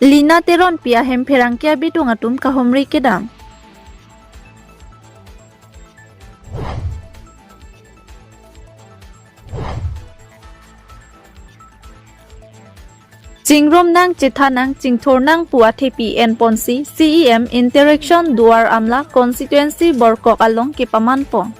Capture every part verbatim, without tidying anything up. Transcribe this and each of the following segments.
Lina Teronpi ahem pherangke abitung atum kahumri kedam. Chingrum nang, chethan nang, chingthur nang pu athepi enponsi C E M Interaction Duar Amla Constituency Borkok along kepamanpon.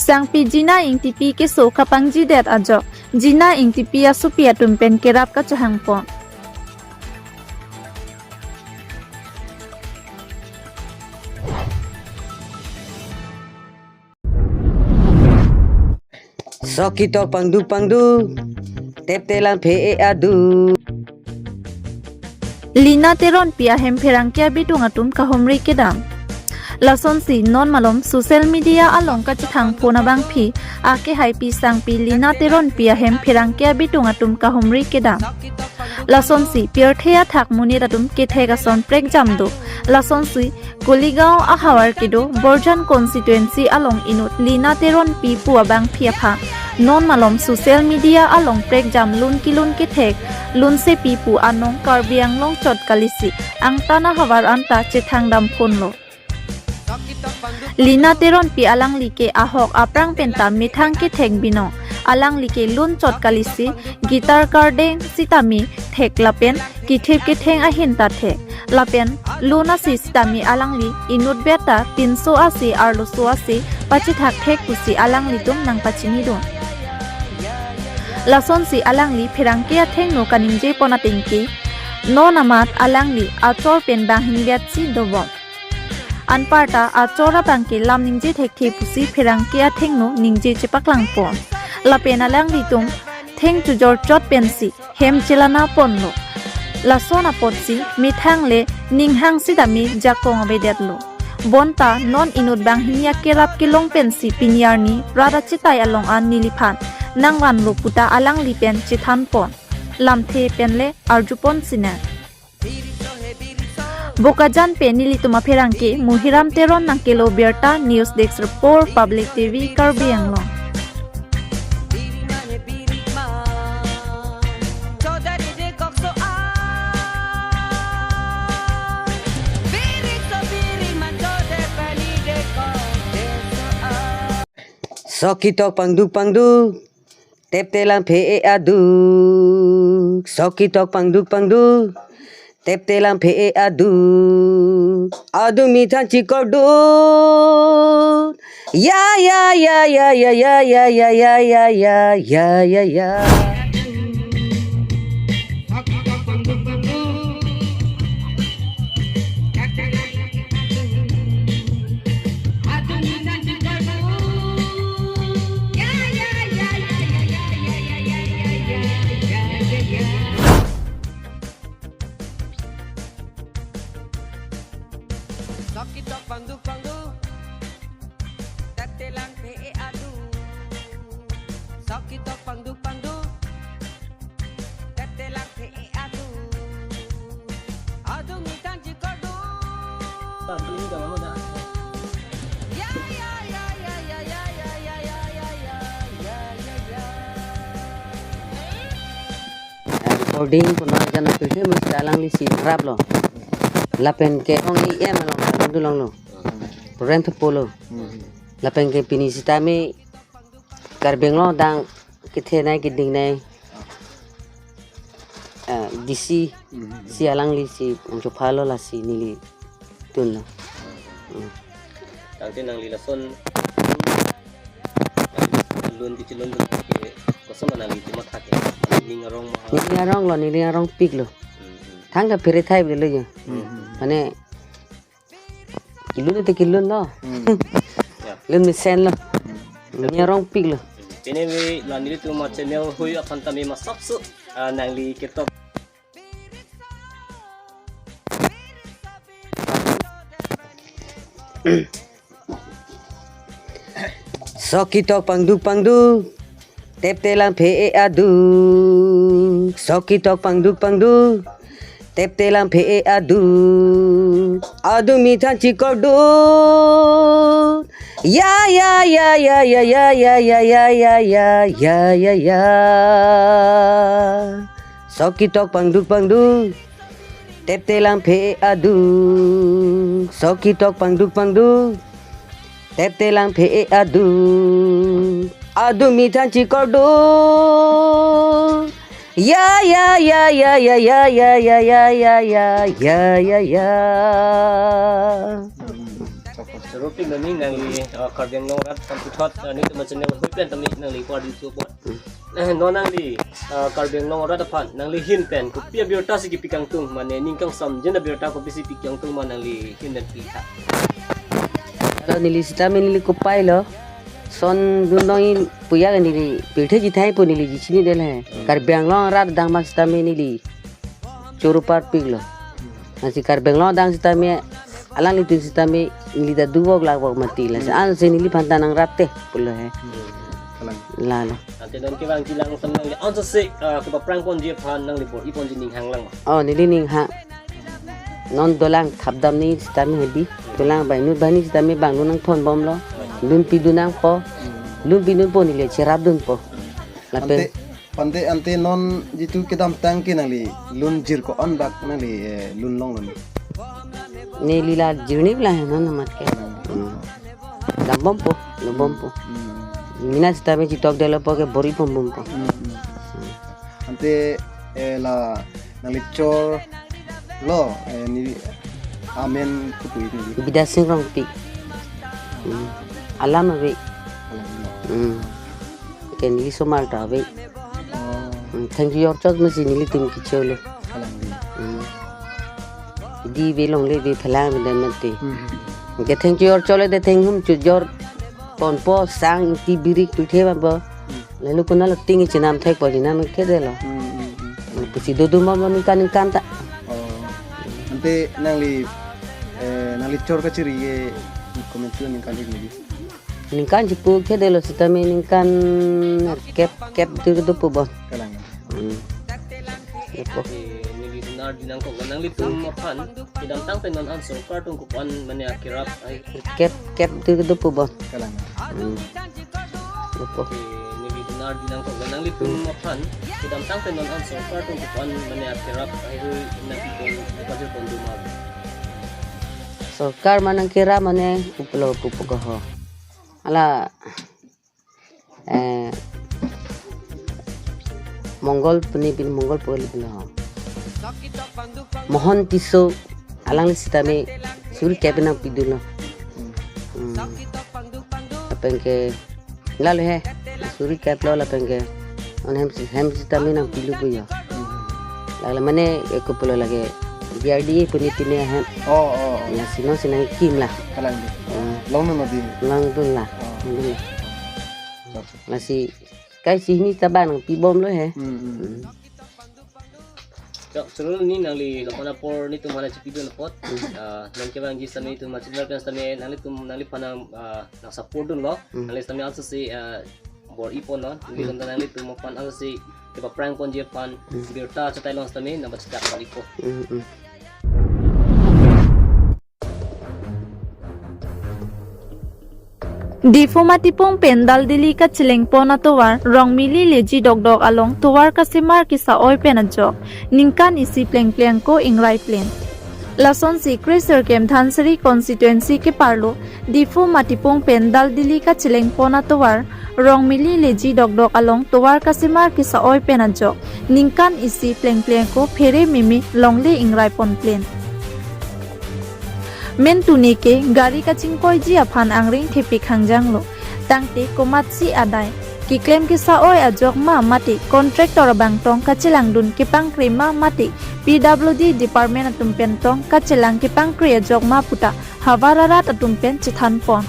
Sangpi Jina Ingtipi keso kapangjidet ajok Jina Ingtipi asopi atum pen kerap kachehangpon. Sok kitok pangduk pangduk, tep telang phe-e aduk. Lina Teronpi ahem pherangke abitung atum kahumri kedam. Lasonsi non malom social media along kachethangpon abangpi akehaipi sangpi Lina Teronpi ahem pherangke abitung atum kahumri kedam. Lasonsi pirthe athak monit atum kethek ason prekjam do. Lasonsi Kuligaon ahavar kedo Borjan constituency along inut Lina Teronpi pu abangpi aphan non malom social media along prekjam lun kelun kethek lunsepi pu anong Karbi Anglong chot kalisi angtan ahavar anta chethangdamponlo. Lina Teronpi alangli ke ahok aphrang penta methang kethek binong. Alangli ke lun chot kalisi guitar kardeng sitame thek lapen kethip ketheng ahin ta thek. Lapen lunasi sitame alangli inutvet ta pinso ase arloso ase pachethak thek pusi alanglitum nangpachinidun. Lasonsi alangli pherangke athengno kaningjepon atengke non amat alangli achor pen banghinivetsi dobom. Anparta achor abangke lam ningje thekthe pusi pherangke athengno ningje chepaklangpon. Lapen alanglitum theng chojor chot pensi hem chelanaponlo. Lason apotsi methang le ninghang sitame jakong avedetlo. Bonta non inut banghini akerap kelong pensi pini arni rat achetai along an neliphan nangvanlo puta alangli pen chethanpon. Lamthe penle arjupon sinang. Bokajan pen nelitum apherangke Muhiram Teron nangkelo birta, News Desk Report, Public T V, Karbi Anglong. Sok kitok pangduk pangduk, tep telang phe-e aduk. Sok kitok pangduk pangduk, tep telang phe-e aduk. Aduk methang chikordun. Ya, ya, ya. Sok kitok pangduk pangduk, tep telang phe-e aduk. Sok kitok pangduk pangduk, tep telang phe-e aduk. Aduk methang chikordun. Ya, ya, ya. Recording puna jana tu he mas alangli si raplo. Lapen ke ong E M along along dulonglo. Program thupo lo. Lapen ke pini sitame Karbi Anglong dang kethenei kedingnei, eh, D C, si alangli si ongchophalo lasi nelitum lo. Hmm. Tangte nangli lason lun kechelun ke koson nangli cuma thak ya. Ning arong ma. Ning arong lo, ning arongpik lo. Hmm, hmm. Thangta phere thai lo ya. Hmm, hmm. Mane kelun te kelun lo. Hmm. Ya. Lun mesen lo. Hmm. Ning arongpik lo. Pini me la nelitum achannel hui aphan tame masapso, ah, nangli ketok. Sok kitok pangduk pangduk, tep telang phe-e aduk. Sok kitok pangduk pangduk, tep telang phe-e aduk. Adung mi than chikordun. Ya, ya, ya, ya, ya, ya, ya, ya, ya, ya, ya, ya, ya, ya. Sok ketok pangduk pangduk. Tep te lang phe adung. Sok ketok pangduk pangduk. Tep te lang phe adung. Adung mi than chikordun. Ya, ya, ya, ya, ya, ya, ya, ya, ya, ya, ya, ya, ya, ya. Choro pik nangli, nangli, uh, Karbi Anglong arat kam puthot, uh, nelitum channel hui pen tame nangli kardom support. Eh, non nangli, uh, Karbi Anglong arat aphan, nangli ahin pen kopi abirta si kepi kangtung, mane ning kangsam jen abirta kopisi pi kangtung ma nangli ahin pen pi tha. Alo neli sitame neli kopai lo. Son dun dong i puya ke neli pirthe jithai po neli jichini del he. Hmm. Karbi Anglong arat dang mak sitame neli choro parpik lo. Nasi Karbi Anglong dang sitame alanglitum sitame neli ta duvok lakvok mati la. Hmm. Ansi neliphan ta nangrap te pulo he. Hmm. Kalang. Lalo. Ante non kevang jilang samnang le ansa se, ah, kepaprang ponji aphan nangli bor-i ponji ning hang lang ma? Oh, neli ning hang. Non dolang thapdam ni sitame hedi. Dolang bai nut bani sitame bang nang thon bom lo. Lun pidun nangpo. Lun pidun po neli cherap dunpo. Lapen ante, ante, ante non jitu kedamtang ke nangli lun jir ko-an bak nangli, eh, lun long lun. Neli la jirni bla he non amat ke. Hmm. Dam bompo, dam bompo. Hmm. Mina sitame chitok delo po ke bor-i pon bompo. Hmm, hmm. Ante, eh, la nangli chor lo, eh, ne amen kopi neli. Bidya Sing Rongpi. Hmm. Alam ave. Alam ave. Hmm. Ke neli somar ta ave. Oh. Hmm. Thank you, Jorchot masi nelitum kecho lo. Kalang. Hmm. Di ave longle ave phelang ave dan mati. Hmm. Ke thank you, Jorchot le de thank hum chu jor ponpo sang ti birik pithe ba bo. Hmm. Lalu kuna lo ting chenam thek po chenam ke de lo. Hmm, hmm, hmm. Pusi dodum ba ningkan ningkan ta. Oh. Ante nangli, eh, nangli chor kachiri ke comment tu ningkan hik neli. Ningkan chipu ke de lo sitame ningkan kep kep tu tu pu bon. Kalang. Hmm. Pu. Eh, neli sunar jinang kok nanglitum aphan kedamtang pen non an sorkar atum kopi-an mane akerap ai. Kep kep tu tu pu bon. Kalang. Hmm. Pu. Eh, neli sunar jinang kok nanglitum aphan kedamtang pen non an sorkar atum kopi-an mane akerap ai hui nangpipon pajir pon duma. Sorkar ma nangkerap mane uplo pupu ko ho. Ala, eh, Mongol puni pin Mongol poli pin ho. Mohon Tisso alangli sitame suri kep nangpidun lo. Hmm. Lapen ke lalo he, suri kep lo lapen ke non hem si, hem sitame nangpilu pu ya. Lalo mane eko pulo lake B R D A puni pini hem. Oh, oh, oh. Ya sino sinang kim la. Kalang di. Hmm. Long no di. Long dun la. Oh. Dun la. Lasi kai si hini tabang nangpi bom lo he. Hmm, hmm. Hmm. Chok, suru ni nangli lapu apor nelitum aphan chipidun apot. Hmm. Ah, nangkevangji sitame nelitum machin pen sitame nanglitum nangliphan nang, ah, nang support dun lo. Hmm. Nangli sitame ansi, ah, bor-i pon lo. Hmm. Nelitum nanglitum aphan ansi kepaprang ponji aphan. Hmm. Birta chetai long sitame nang bachetak balik po. Hmm, hmm. Diphu Matipung pen Daldili kacheleng pon atovar Rongmili Leji dokdok along tovar kasemar kesa-oi pen ajok ningkan isi plengpleng ko ingrai plen. Lasonsi Krisirkem Dhansiri constituency keparlo Diphu Matipung pen Daldili kacheleng pon atovar Rongmili Leji dokdok along tovar kasemar kesa-oi pen ajok ningkan isi plengpleng ko phere meme longle ingrai pon plen. Mentune ke gari kachingkoiji aphan angring thepik hangjang lo. Tangte komatsi adai keklem kesa-oi ajok ma mate contractor abang tong kachelang dun kepangkre ma mate P W D department atum pen tong kachelang kepangkre ajok ma puta havar arat atum pen chethan pon.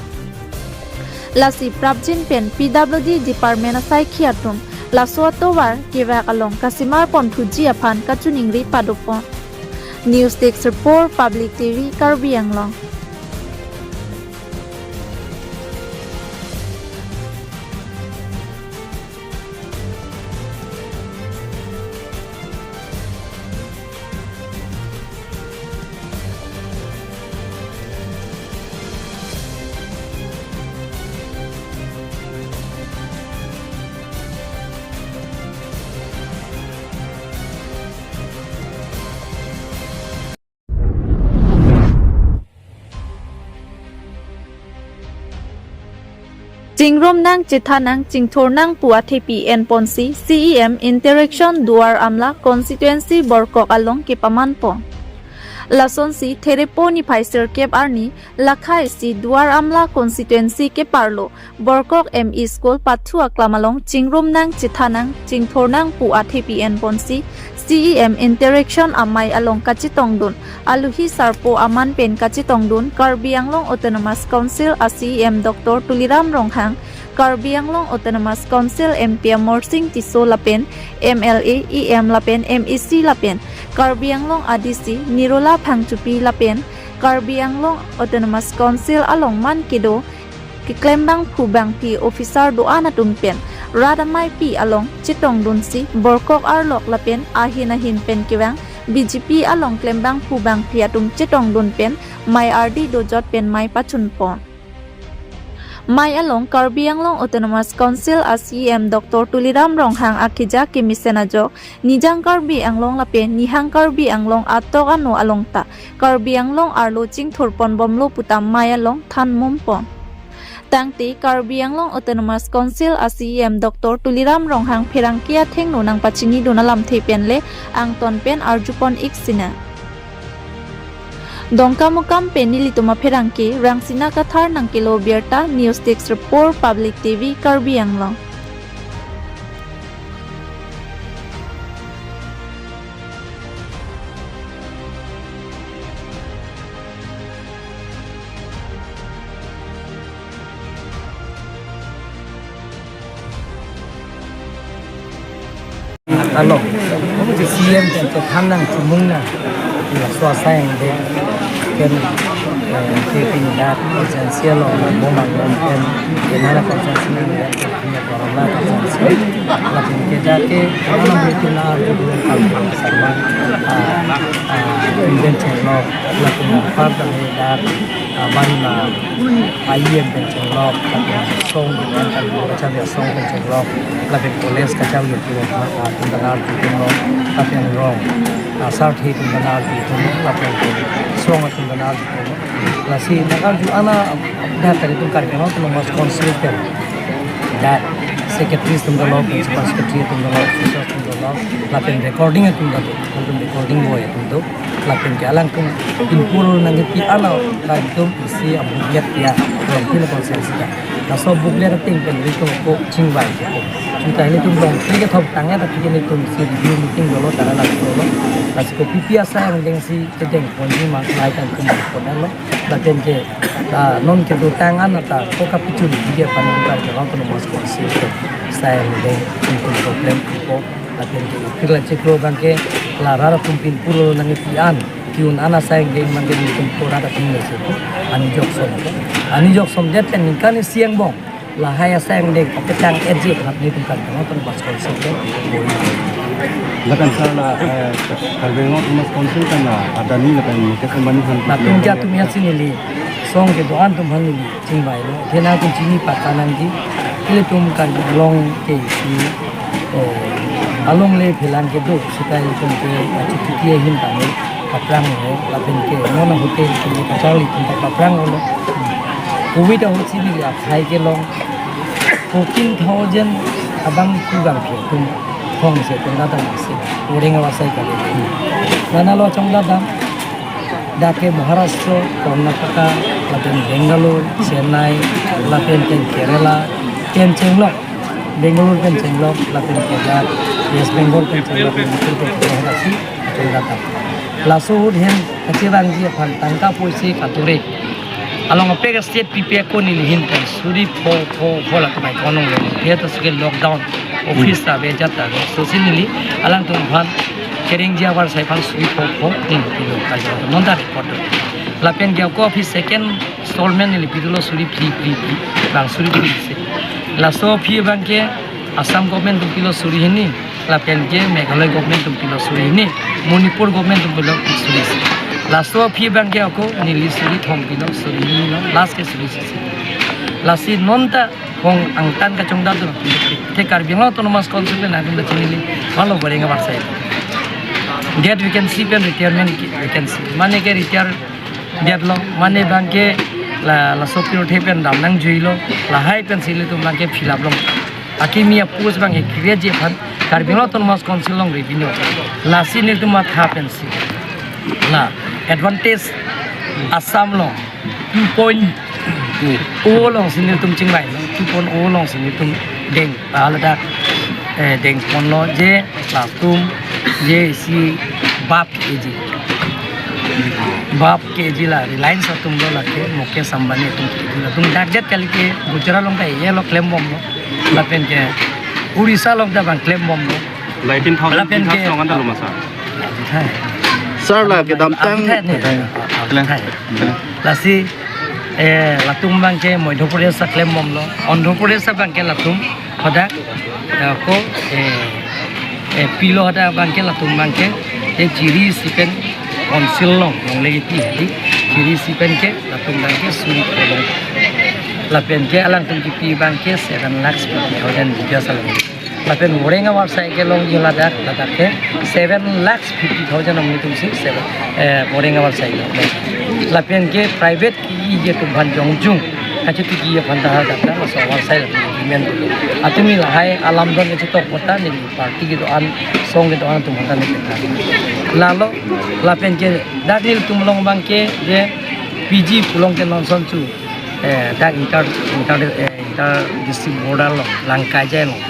Lasi prapjin pen P W D department asaikhi atum laso atovar kevak along kasemar pon thuji aphan kachiningri pado pon. News Desk Report, Public T V, Karbi Anglong. chingrum nang, chethan nang, chingthur nang pu athepi enponsi C E M Interaction Duar Amla Constituency Borkok along kepaman pon. Lasonsi Therepo niphai sirkep arni lakhai si Duar Amla Constituency keparlo Borkok M E School pathu aklam along chingrum nang, chethan nang, chingthur nang pu athepi enponsi C E M Interaction amei along kachetongdun, aluhi sarpo aman pen kachetongdun, Karbi Anglong Autonomous Council a C E M Doctor Tuliram Ronghang, Karbi Anglong Autonomous Council M P Amarsing Tisso lapen M L A, E M lapen M A C lapen Karbi Anglong A D C Nirola Phangchopi lapen Karbi Anglong Autonomous Council along man kedo keklembangphu bangphi officer do-an atum pen rat ameipi along chetongdunsi Borkok arlok lapen ahin ahin pen kevang B J P along klembangphu bangphi atum chetongdun pen mei ardi dojot pen mei pachun pon. Mei along Karbi Anglong Autonomous Council a C E M Doctor Tuliram Ronghang akeja kemesen ajok Nijang Karbi Anglong lapen Nihang Karbi Anglong atok ano along ta Karbi Anglong arlo chingthur pon bomlo puta mei along than mum pon. Tangte Karbi Anglong Autonomous Council a C E M Doctor Tuliram Ronghang pherangke athengno nangpachinidun alamthe pen le angton pen arjupon ik sinang. Dongkamukam pen nelitum apherangke Rangsina Kathar nangkelo birta, News Desk Report, Public T V, Karbi Anglong. Alo, C E M pen chethan nang chimung nang. Laso asai angdeng pen, eh, ke pini dak urgency along bomang bomang pen, ke nana urgency nang ya, ke punya corona urgency. Lapen ke jake, nana mungkin na arju dulu kan sama, ah, ah, Pen Chenglok, lapen part kami dak, ah, bang na, I M Pen Chenglok, lapen song, kan, kacharli asong Pen Chenglok, lapen college kacharli atum, ah, atum bang arju atum lo, lapen rong, ah, sarthe atum bang arju atum lo, lapen song atum bang arju atum lo. Lasi nang arju ana, dak kali atum Karbi Anglong Autonomous Council pen, dak secretary atum dolo, principal secretary atum dolo, officers atum dolo, lapen recording atum dolo, lapen recording boy atum do, lapen ke alangtum pinpur nangpi ana, latum isi a booklet ya, latum pin konsep sida. Laso booklet atum pen ilitum ko chingvai ko. Chuta ilitum rong, ke thop tangnya, tapi ilitum si review meeting dolo, tara lak dolo. Lasi kopi pi asai angdeng si kedeng ponji ma, lai tangtum pon lo. Lapen ke, ah, non kedotang an ta ko kapichun dia pan bukan ke nonton mas ko si ke. Asai angdeng, ilitum problem ko. Lapen ke, kila chiklo bangke, la rara pun pinpur nangpi an. Tiun ana asai angdeng bangke ilitum ko rara pun nangsi ko. Ani jok som ko. Ani jok som det pen ningkan isi angbong. Lahai asai angdeng, kapetang eje, hap ilitum kan, kan, kan, bas konsep ko. Lakan sar la, eh, Karbi Anglong Autonomous Council kan la, adani lakan Mukesh Ambani han. Latum ke atum ya si neli, song kedo-an atum han neli, chingvai lo. Kena atum chini pata nangji, ilitum Karbi Anglong ke isi, eh, along le phelang kedo, sita ilitum ke, achuti ke hin tanglo, kaprang lo, lapen ke, non hotel ilitum ke kacharli atum ke kaprang lo. Covid ahut si neli akhai kelong, fourteen thousand abang kugang ke atum thong se atum datang se, orang awasai kali. Nana lo chong datang, dak ke Maharashtra, Karnataka, lapen Bangalore, Chennai, lapen ke Kerala, pen chenglok, Bangalore pen chenglok, lapen ke dak West Bengal pen chenglok, lapen ke Guwahati, chong datang. Laso ahut hem kachevangji aphan tangka poise katore. Along apek state P P F ko neli hin pen suri pho pho pho la tumai konong lo. Dia to suke lockdown, office ta bejat ta lo. So si neli alangtum aphan kerengji avarsai aphan suri pho pho neli pilo kajo. Non ta record. Lapen ke ako office second installment neli pidolo suri phli phli phli. Bang suri phli se. Laso aphi bangke Assam government atum pilo suri hini. Lapen ke Meghalaya government atum pilo suri hini, Manipur government atum pilo suri isi. Laso aphi bangke ako neli suri thom pilo, suri hini lo, last ke suri isi. Lasi non ta hong angtan kachongdat dun. Te Karbi Anglong Autonomous Council pen atum ta chinili, malo goreng avarsai. Gate vacancy pen retirement ki vacancy. Mane ke retire det lo, mane bangke La, laso pirthe pen dam nangjuilo, lahai pensi ilitum abangke fill up long. Akimi a-post abangke create ji aphan Karbi Anglong Autonomous Council along revenue. Lasi nelitum matha pensi la advantage Assam along two point oh alongsi nelitum chingvai, two point oh alongsi nelitum deng, ah, ladak, eh, dengponlo je latum je isi bulb ke-eji. Bulb ke-eji la Reliance atum lo, lake Mukesh Ambani atum ke-eji. Latum dak jat kali ke Gujarat along ta elo klembomlo. Lapen ke Odisha along ta abang klembomlo. Lapen ke along anta lo masa. Abithai. Sir, la kedamtang. Abithai ne. Abithai. Lasi, eh, latum abangke Madhya Pradesh ta klembomlo. Andhra Pradesh abangke latum hadak, eh, ko, eh, eh, pilo hadak abangke latum abangke, eh, chiri isi pen council along, along lagi ti, chiri isi pen ke latum abangke suri kolong. Lapen ke alangtum kipi abangke seven lakhs fifty thousand rupees along. Lapen Moreh Avar side ke along je ladak, ladak ke seven lakhs fifty thousand along nelitum si, seven, eh, Moreh Avar side along. Lapen ke private ke-eji atum aphan jongjung kachetiki aphan ta hadak ta laso Avar side along agreement. Atumi lahai alam don kachetok kota neli party kedo-an, song kedo-an atum aphan ta neli keta. Lalo, lapen ke dak nelitum along abangke je P G pu along ke non son chu, eh, dak inter, inter, eh, inter district border along, Langkaijai along.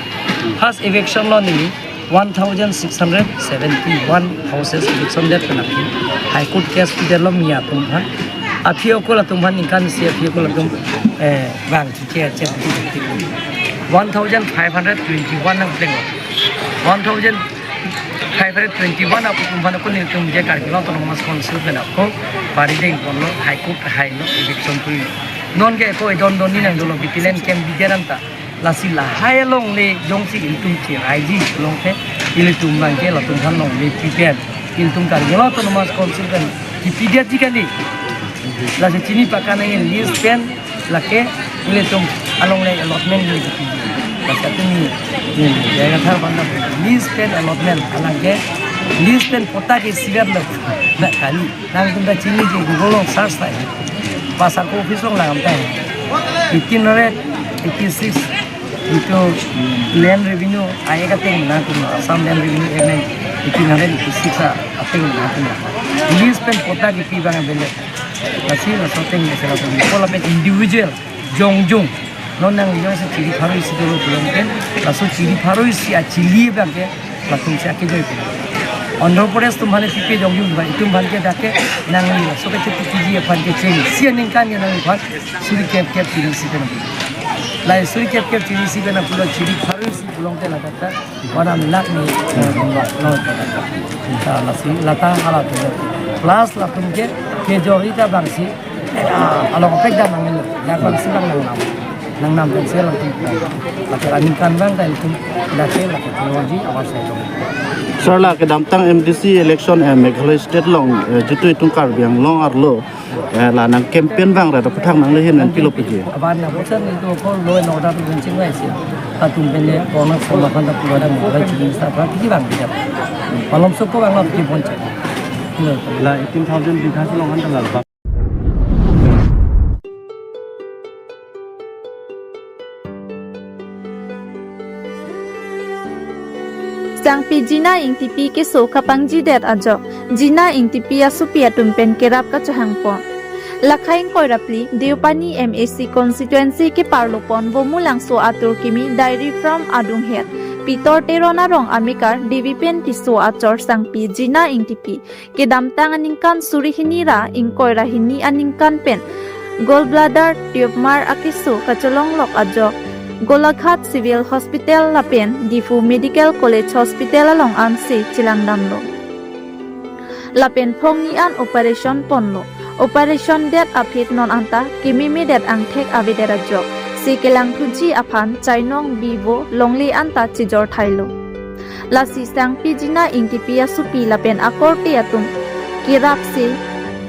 First eviction lo neli one thousand six hundred seventy-one houses eviction det pen aphi High Court case pidetlo mi atum aphan. Aphi ako latum aphan ningkan isi aphi ako latum, eh, bang chiche che one thousand five hundred twenty-one nangplenglo. One thousand five hundred twenty-one ako atum aphan ako nelitum je Karbi Anglong Autonomous Council pen ako pari dengponlo, High Court hailo, eviction pulo. Non ke ako edon donni nangdolo, bitilen kem bijaran ta. Lasi lahai along le jongsi ilitum cheraiji along te, ilitum abangke latum aphan longle pipen, ilitum Karbi Anglong Autonomous Council pen kipidetji kali. Lasi chini pakka nang lease pen lake ilitum along le allotment le kipiji. Lasi atumi, hmm, J I Kathar aphan ta lease pen allotment, alangke lease pen patta ke isivet lo. Na kali. Nangtum ta chiniji, Google along search ta. Pasar ko office along langdam ta. Eighteen hundred eighty-six itu land revenue act ateng nangtum Assam Land Revenue Act nang eighteen hundred eighty-six a ateng nangtum. Lease pen patta kipi abang bele. Lasi laso ateng bele latum. Ko lapen individual jongjung. Non nangli jongsi chiri pharo isi dolo pulo ke, laso chiri pharo isi achili abangke latum si akejoi pu. Andhra Pradesh atum aphan pipe jongjung ba, itum aphan ke dak ke nangli laso kachetiki aphan ke cheng isi aningkan ke nangli aphan suri kep kep chiri isi pen. Lahai suri kep kep chiri isi pen pulo, chiri pharo isi pulo ke ladak ta one lakh ni, eh, bumba lo. Ah, lasi lata hala tu. Plus latum ke majority ta bangsi, ah, along pek dam nanglo. Dak bangsi bang nangnam. Nangnam pensi latum. Lapen aningkan abang ta itum dak ke la technology avar sai lo. Sir, la kedamtang M D C election, eh, Meghalaya State along, eh, jitu itum Karbi Anglong arlo, eh, la nang campaign abang ra, aphuthak nangli ahin pen pilo puji. Aban na bosan itu ko law and order tu benching wai si. Atum pen le corner sama kan ta pura da mo wai chini sa pra piji abang piji. Malom sok ko abang lo piji pon cha. La eighteen thousand bigha si along han ta la. Sangpi Jina Ingtipi keso kapangjidet ajok Jina Ingtipi asopi atum pen kerap kachehangpon. Lakhai ingkoi ra phli Deopani M A C constituency keparlopon Bomulangso atur kimi dairy farm adunghet Pitor Teron arong amekar Devipen Tisso achor Sangpi Jina Ingtipi kedamtang aningkan suri hini ra ingkoi ra hini aningkan pen gallbladder tumor akeso kachelonglok ajok Golaghat Civil Hospital lapen Diphu Medical College Hospital along ansi chelangdamlo. Lapen phongni an operation ponlo. Operation det aphi non anta kememedet angthek avedet ajok si kelangthuji aphan chainong bivo longle anta chejor thailo. Lasi Sangpi Jina Ingtipi asopi lapen akorte atum kerap si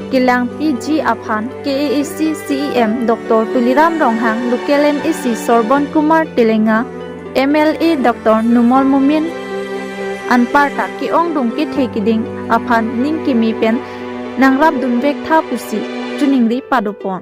kelangpiji aphan K A A C C E M Doctor Tuliram Ronghang, local M A C Sorbon Kumar Telenga, M L A Doctor Numal Momin anparta ke-ongdung kethe keding aphan ning kimi pen nangrapdun vektha pusi choningri padopon.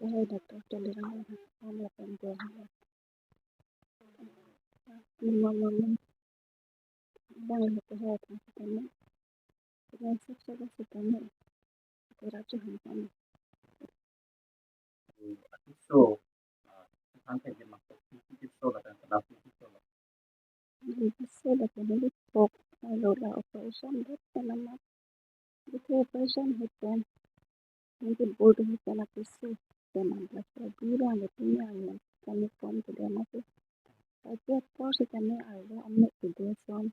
Lahai Doctor Tuliram Ronghang aphan lapen Gohang. Mama mama. Bang lo ke hai aphan sitame. Dengan sukses sitame. Ke rap chehang kami. Akeso, ah, tangte ke masuk ke keso lapen kelas keso lo. Keso lapen neli pok arlo la operation det pen amat. Itu operation ahut pen. Neli board ahut pen akeso. Pen amra kira dura le punya yang kami pon ke dia masuk. Tapi apor sitame arlo amek kedo ason.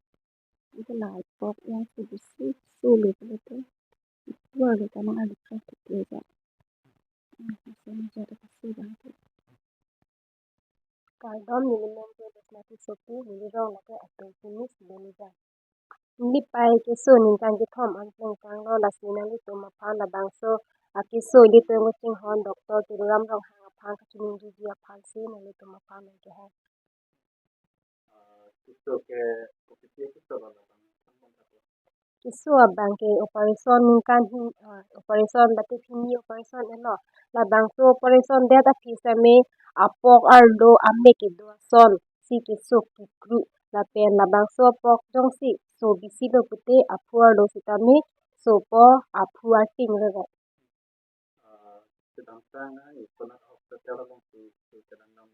Itu la pok yang sebesi sulu puluh tu. Itu arlo kami ada praktik dia. Hmm, saya jadi keso bang tu. Kardom, neli men ke Desmati Sopi, neli rong lake Atungpini Silomeja. Neli pai keso ningkan kethom an plengkang lo, lasi nanglitum aphan labangso akeso ilitum kachinghon Doctor Tuliram Ronghang aphan kachiningri ji aphan si nanglitum aphan nangkehang. Ah, keso ke, kopi keso lo labang. Keso abang ke operation ningkan hin, ah, operation batik hini operation elo. Labangso operation det aphi sitame apok arlo amek kedo ason si keso kekru lapen labangso apok jongsi so bisi lo pute aphu arlo sitame sopo aphu arting rere. Ah, kedamtang ai konat hospital along si, si kedamtang.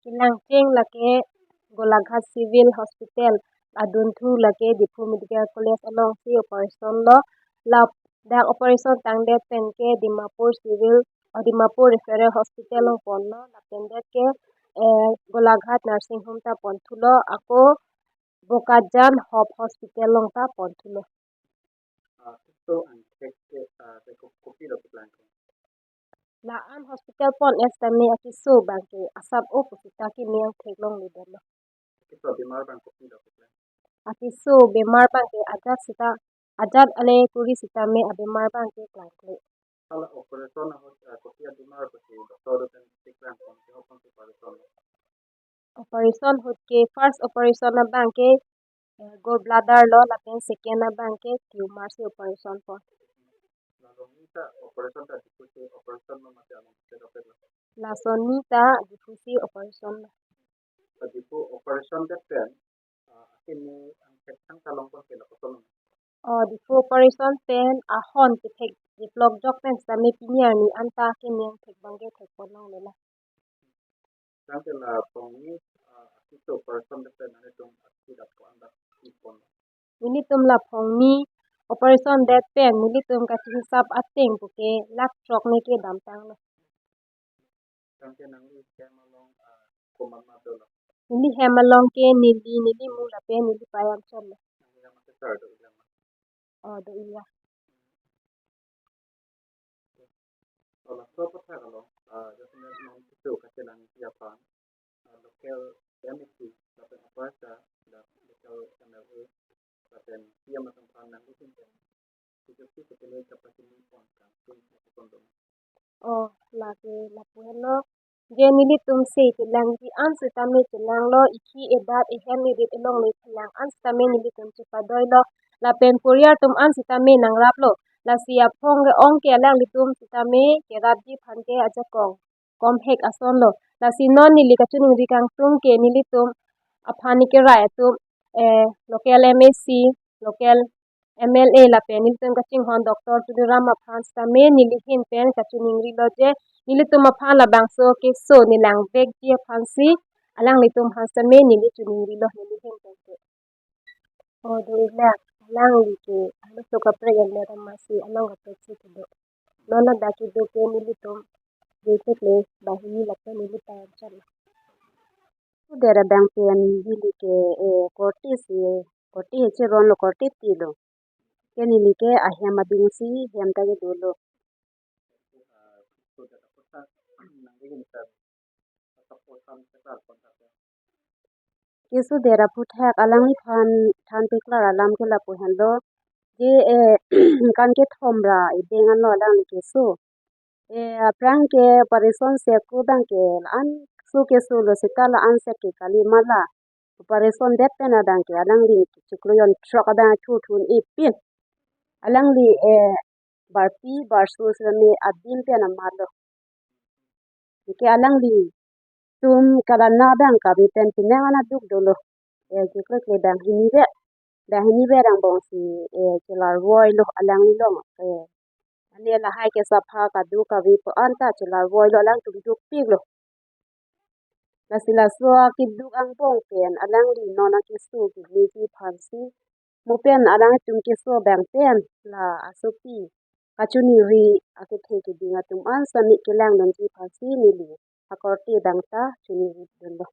Kelangcheng lake Golaghat Civil Hospital, adunthu lake Diphu Medical College along si operation lo. Ladak operation tangdet pen ke Dimapur Civil, oh, Dimapur Referral Hospital along ponlo. Lapen det ke, eh, Golaghat Nursing Home ta ponthulo. Ako Bokajan Hope Hospital along ta ponthulo. Ah, keso angthek ke, ah, ke ko-, kopi lo keplang ke. La-an hospital pon sitame akeso abang ke asap o pusita kimi angthek longle detlo. Keso bemar abang kopi lo keplang. Akeso bemar abang ke ajat sita, ajat ale kuri sitame abemar abang ke klangkle. Hala operation ahut, ah, kopi abemar kopi doctor do pen keklang pon ke hopon operation. Operation ahut ke first operation abang ke, eh, gallbladder lo lapen second abang ke tumor si operation pon. Lalu ni ta operation ta Diphu si operation lo mate along si dokpet lo? Lason ni ta Diphu si operation lo. Diphu operation det pen, ah, akimi angthek thangta longpon ke lapuson lo? Oh, Diphu operation pen ahon kethek deplok jok pen sitame pini arni anta akimi angthek abangke thekpon longle la. Tangte la phongni, ah, akiso operation det pen nanglitum aksi dap ko-an dap ipon? Nelitum la phongni operation det pen nelitum kachingsap ateng puke lakh throk ne kedam tanglo. Tangte nangli hem along, ah, komat komat dolo? Neli hem along ke neli, neli mu lapen neli pei anchot lo. Nangli hem ake sar do ilang ma? Oh, do ila. To laso aputhak along, ah, jasemet non keso kachelangji aphan, ah, local M A C lapen aparsa, la local M L A lapen C M atum aphan nangli pen pen kejut si kepele kapachini pon kangtung ipon dong? Oh, lake lapu henlo. Je nelitum si chelangji an sitame chelanglo, ikhi edat ehem erit elongle chelang an sitame nelitum chepadoilo. Lapen poriyal atum an sitame nangraplo. Lasi aphong ke-ong ke alanglitum sitame kerapji aphan ke ajakong komhek ason lo. Lasi non neli kachiningri kangtung ke nelitum aphan ni kerai atum, eh, local M A C, local M L A lapen nelitum kachinghon Doctor Tuliram aphan sitame neli ahin pen kachiningrilo je nelitum aphan labangso keso ne langvekji aphansi alanglitum aphan sitame neli chiningrilo neli ahin pen ke. Oh, do ilang, alangli ke, alo so kaprek en le ramasi, along kaprek si kedo. Non ladak kedo ke nelitum, jekle, banghini lapen neli pei anchot lo. Suder abang pen neli ke, eh, korte si, korte he cheron lo, korte ti lo. Ke neli ke ahem adung si, hem ta kedo lo. Keso der aphuthak alangliphan than paklar alam ke lapu henlo. Je, eh, kan kethom ra ebeng anlo alangli keso. Eh, aphrang ke operation si ako abang ke la-an so keso lo seta la-an set ke kali ma la. Operation det pen abang ke alangli chiklo jon throk abang thu thun ipin. Alangli, eh, barpi barso sitame adim pen amat lo. Anke alanglitum kalana abang kave pen penang an aduk dolo. Eh, chiklo kle banghinivet, banghinivet angbong si, eh, chelarvoilo alangli along. Eh, ane lahai ke sapha kado kave pu anta chelarvoilo, alangtum dukpiklo. Lasi laso akeduk angbong pen alangli non akeso kemeji aphansi, mo pen alangtum keso abang pen la asopi kachiningri akethe keding atum an sitame kelang nangji aphansi neli akorte abang ta chiningri dunlo.